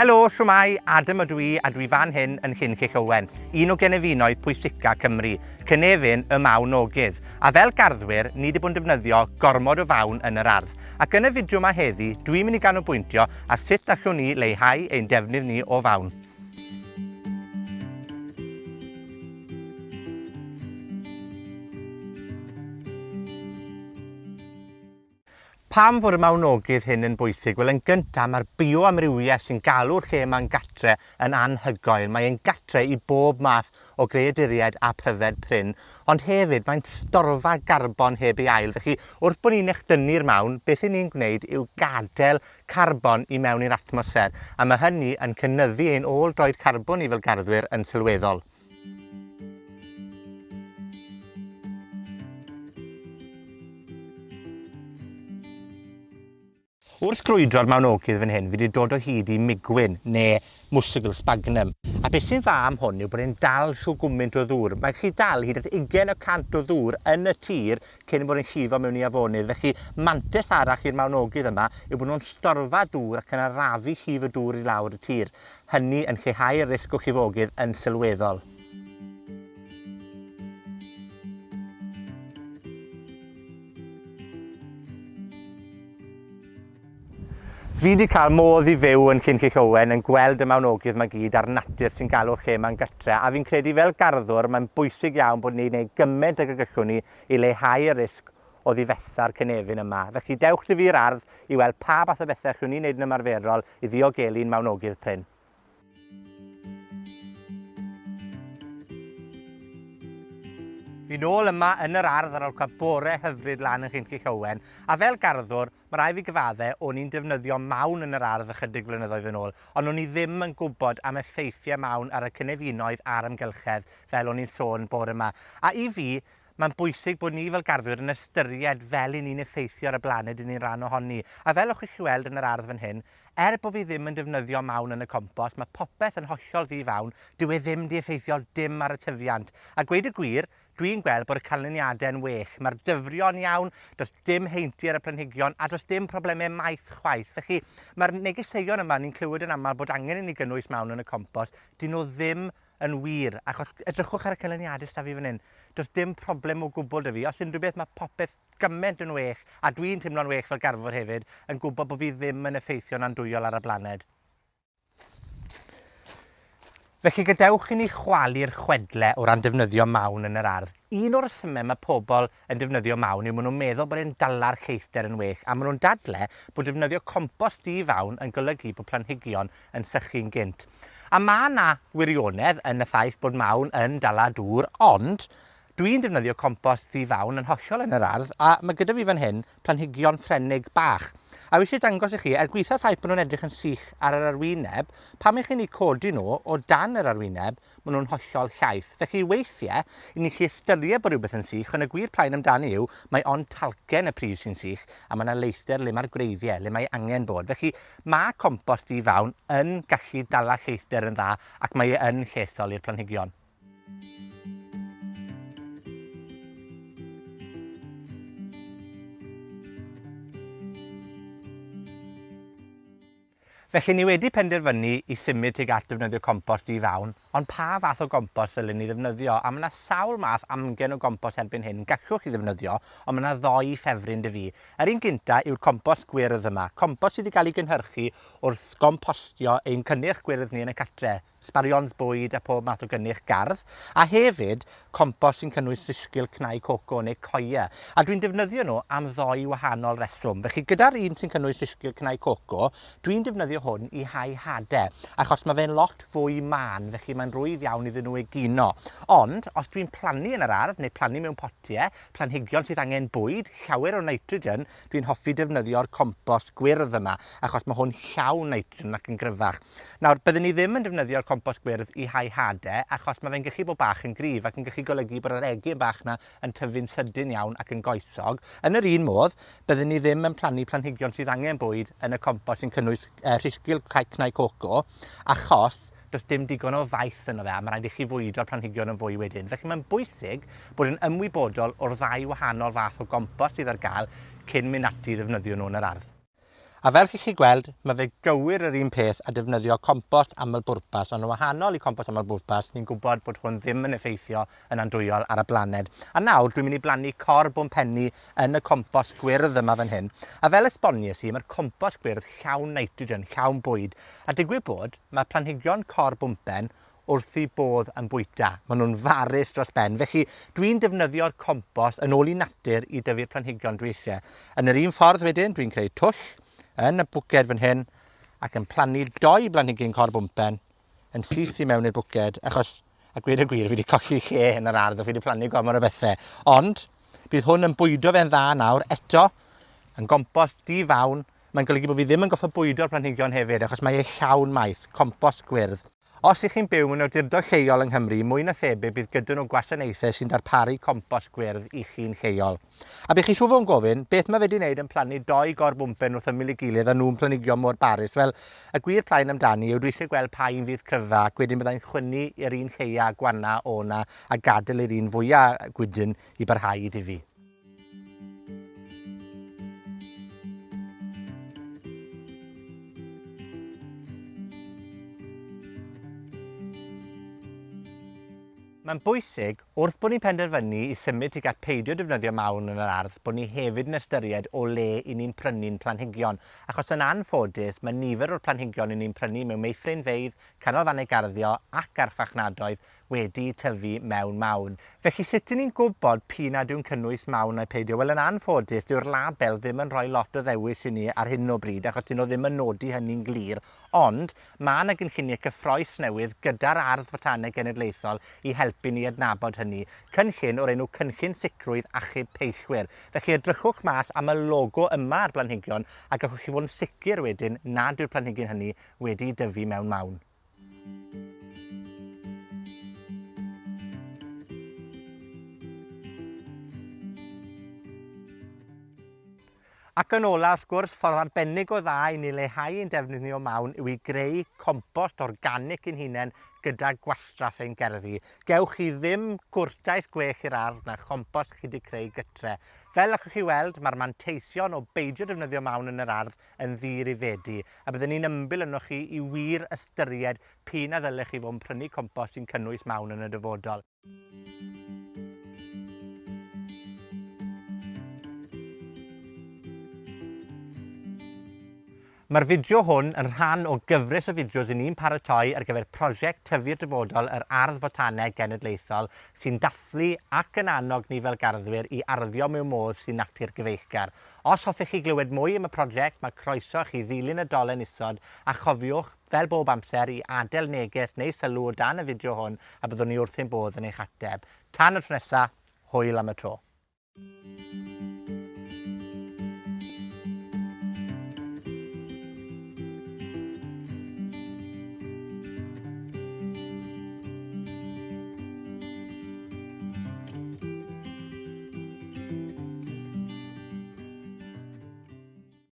Helo, shwmae, Adam ydw i, a dwi fan hyn yn Llyn Cech Owen, un o genefinoedd pwysica Cymru, cynefin y mawn ogydd. A fel garddwyr, ni 'di bod yn defnyddio gormod o fawn yn yr ardd. Ac yn y fideo 'ma heddi, dwi'n mynd i ganolbwyntio ar sut allwn ni leihau ein defnydd ni o fawn. Pam fod y mawnogydd hyn yn bwysig? Wel, yn gynta, ma'r bioamrywiaeth sy'n galw'r lle yma'n gatre yn anhygoel. Mae e'n gatre i bob math o greaduriaid a pryfed prin, ond hefyd mae'n storfa garbon heb ei ail. Felly, wrth bod ni'n echdynnu'r mawn, beth 'yn ni'n gwneud yw gadel carbon i mewn i'r atmosffer, a ma' hynny yn cynyddu ein ôl-droed carbon ni fel garddwyr yn sylweddol. Wrth grwydro'r mawnogydd fan hyn, fi 'di dod o hyd i migwyn, ne' mwsogl sphagnum. A be' sy'n dda am hwn yw bod e'n dal shw gwmynt o ddŵr. Mae'n gallu dal hyd at ugen y cant o ddŵr yn y tir cyn bod yn llifo mewn i afonydd. Felly, mantes arall i'r mawnogydd yma yw bod nhw'n storfa dŵr ac yn arafu llif y dŵr i lawr y tir. Hynny yn lleihau'r risg o llifogydd yn sylweddol. Fi 'di cael modd i fyw yn Llyn Cell Owen yn gweld y mawnogydd 'ma gyd a'r natur sy'n galw'r lle 'ma'n gytre, a fi'n credu fel garddwr mae'n bwysig iawn bod ni'n neud gyment ag y gallwn ni i leihau y risg o ddifetha'r cynefin yma. Felly dewch 'da fi i'r ardd i weld pa fath o bethe allwn ni neud yn ymarferol i ddiogelu'n mawnogydd prin. Fi nôl yma yn yr ardd ar ôl cael bore hyfryd lan yn Llyn Owen, a fel garddwr, mae rai fi gyfadde, o'n i'n defnyddio mawn yn yr ardd ychydig flynyddoedd yn ôl, ond o'n i ddim yn gwybod am effeithiau mawn ar y cynefinoedd a'r amgylchedd, fel o'n i'n sôn bore yma. A i fi, Mae'n bwysig bod ni fel garddwyr yn ystyried fel 'yn ni'n effeithio ar y blaned 'yn ni'n rhan ohoni. A fel o'ch chi weld yn yr ardd fan hyn, er bo' fi ddim yn defnyddio mawn yn y compost, ma' popeth yn hollol ddi-fawn, dyw e ddim 'di effeithio dim ar y tyfiant. A gweud y gwir, dwi'n gweld bod y canlyniade'n well. Ma'r dyfrio'n iawn, do's dim heintie ar y planhigion, a do's dim probleme maith chwaith. Felly, ma'r negeseuon yma ni'n clywed yn amal bod angen i ni gynnwys mawn yn y compost, 'dyn nhw ddim yn wir, achos edrychwch ar y canlyniadau s'da fi fan hyn. Does dim problem o gwbl 'da fi. Os unrhyw beth, mae popeth gymaint yn well, a dwi'n teimlo'n well fel garddwr hefyd, yn gwybod bod fi ddim yn effeithio'n andwyol ar y blaned. Felly gadewch i ni chwalu'r chwedle o ran defnyddio mawn yn yr ardd. Un o'r rhesymau mae pobl yn defnyddio mawn yw maen nhw'n meddwl bod e'n dala'r lleithder yn well, a maen nhw'n dadle bod defnyddio compost di-fawn yn golygu bod planhigion yn sychu'n gynt. A ma' 'na wirionedd yn y ffaith bod mawn yn dala dŵr, ond dwi'n defnyddio compost ddi-fawn yn hollol yn yr ardd, a ma' gyda fi fan hyn planhigion Ffrenig bach. A wi isie dangos i chi, er gwitha'r ffaith bod nhw'n edrych yn sych ar yr arwyneb, pan 'ych chi'n 'u codi nhw o dan yr arwyneb, maen nhw'n hollol llaith. Felly weithiau, i ni chi ystyried bod rhywbeth yn sych, ond y gwir plaen amdani yw, mae ond talcen y pridd sy'n sych, a mae yna leithder le mae'r gwreiddiau, le mae angen bod. Felly mae compost di-fawn yn gallu dala lleithder yn dda, ac mae e yn llesol i'r planhigion. Felly, ni wedi penderfynu i symud tuag at defnyddio compost di-fawn, ond pa fath o gompost ddylen ni ddefnyddio? A ma' 'na sawl math amgen o gompost erbyn hyn gallwch chi ddefnyddio, ond ma' 'na ddou ffefryn 'da fi. Yr un gynta yw'r compost gwyrdd yma, compost sy 'di ga'l 'i gynhyrchu wrth gompostio ein cynnyrch gwyrdd ni yn y catre. sbarions bwyd a phob math o gynnyrch gardd, a hefyd compost sy'n cynnwys rhisgl cnau coco neu coir. A dwi'n defnyddio nhw am ddou wahanol reswm. Felly gyda'r un sy'n cynnwys rhisgl cnau coco, dwi'n defnyddio hwn i hau hade, achos mae fe'n lot fwy mân, felly mae'n rwydd iawn iddyn nhw egino. Ond, os dwi'n plannu yn yr ardd, neu plannu mewn potiau, planhigion sydd angen bwyd, llawer o nitrogen, dwi'n hoffi defnyddio'r compost gwyrdd yma, achos mae hwn llawn nitrogen ac yn gryfach. Nawr, bydden ni ddim yn defnyddio'r compost gwyrdd i hau hade, achos ma' fe'n gallu bod bach yn gryf ac yn gallu golygu bod yr egin bach 'na yn tyfu'n sydyn iawn ac yn goesog. Yn yr un modd, bydden ni ddim yn plannu planhigion sydd angen bwyd yn y compost sy'n cynnwys rhisgyl cnau coco, achos does dim digon o faeth yno fe, a ma' raid i chi fwydo'r planhigion yn fwy wedyn. Felly mae'n bwysig bod yn ymwybodol o'r ddau wahanol fath o gompost sydd ar gael cyn mynd ati i ddefnyddio nhw yn yr ardd. A fel chi 'llu gweld, ma' fe gywir yr un peth a defnyddio compost aml-bwrpas, ond yn wahanol i compost aml-bwrpas, ni'n gwbod bod hwn ddim yn effeithio yn andwyol ar y blaned. A nawr dwi'n mynd i blannu cor-bwmpenni yn y compost gwyrdd yma fan hyn. A fel esbonies i, ma'r compost gwyrdd llawn nitrogen, llawn bwyd. A digwydd bod, ma' planhigion cor-bwmpen wrth 'u bodd yn bwyta. Ma' nw'n farus dros ben. Felly, dwi'n defnyddio'r compost yn ôl 'i natur i dyfu'r planhigion dwi isie. Yn yr un ffordd wedyn, dwi'n creu twll yn y bwced fan hyn, ac yn plannu dou blanhigyn corbwmpen yn syth i mewn i'r bwced, achos, a gweud y gwir, fi 'di colli lle yn yr ardd, a fi 'di plannu gormod o bethe. Ond, bydd hwn yn bwydo fe'n dda nawr, eto, yn gompost di-fawn. Mae'n golygu bod fi ddim yn goffod bwydo'r planhigion hefyd, achos mae e llawn maeth, compost gwyrdd. Os ych chi'n byw mewn awdurdod lleol yng Nghymru, mwy na thebyg bydd gyda nhw gwasanaethau sy'n darparu compost gwyrdd i chi'n lleol. A bych chi siŵr fod yn gofyn, beth mae fe 'di wneud yn plannu dou gor-bwmpen wrth ymyl ei gilydd a nhw'n planhigion mor barus? Wel, y gwir plaen amdani yw dwi eisiau gweld pa un fydd cryfa, ac wedyn byddai'n chwynnu i'r un lleia gwanna o 'na a gadael i'r un fwya gwydn i barhau i dyfu. Mae'n bwysig, wrth bod ni'n penderfynu i symud tuag at peidio defnyddio mawn yn yr ardd, bod ni hefyd yn ystyried o le i ni'n prynu'n planhigion. Achos yn anffodus, mae nifer o'r planhigion i ni'n prynu mewn meithrinfeydd, canolfannau garddio ac archfarchnadoedd wedi tyfu mewn mawn. Felly sut 'yn ni'n gwybod p'un a ydyw'n cynnwys mawn ai peidio? Wel, yn anffodus, dyw'r label ddim yn rhoi lot o ddewis i ni ar hyn o bryd, achos 'dyn nhw ddim yn nodi hynny'n glir, ond ma' 'na gynlluniau cyffrous newydd gyda'r Ardd Fotaneg Genedlaethol i helpu ni adnabod hynny. Cynllun o'r enw Cynllun Sicrwydd Achub Peillwyr. Felly edrychwch mas am y logo yma ar blanhigion, a gallwch chi fod yn sicr wedyn nad yw'r planhigyn hynny wedi dyfu mewn mawn. Ac yn ola, wrth gwrs, ffordd arbennig o dda i ni leihau ein defnydd ni o mawn yw i greu compost organic ein hunain gyda gwastraff ein gerddi. Gewch chi ddim gwrtaith gwell i'r ardd na chompost chi 'di creu gytre. Fel allwch chi weld, mae'r manteision o beidio defnyddio mawn yn yr ardd yn ddi-rifedi, a bydden ni'n ymbil ynoch chi i wir ystyried p'un a ddylech chi fod yn prynu compost sy'n cynnwys mawn yn y dyfodol. Mae'r fideo hwn yn rhan o gyfres o fideos i ni'n paratoi ar gyfer prosiect Tyfu'r Dyfodol yr Ardd Fotaneg Genedlaethol sy'n dathlu ac yn annog ni fel garddwyr i arddio mewn modd sy'n natur gyfeillgar. Os hoffech chi glywed mwy am y prosiect, mae croeso i chi ddilyn y dolen isod, a chofiwch, fel bob amser, i adael neges neu sylw o dan y fideo hwn a byddwn ni wrth ein bodd yn eich ateb. Tan y tro nesa, hwyl am y tro.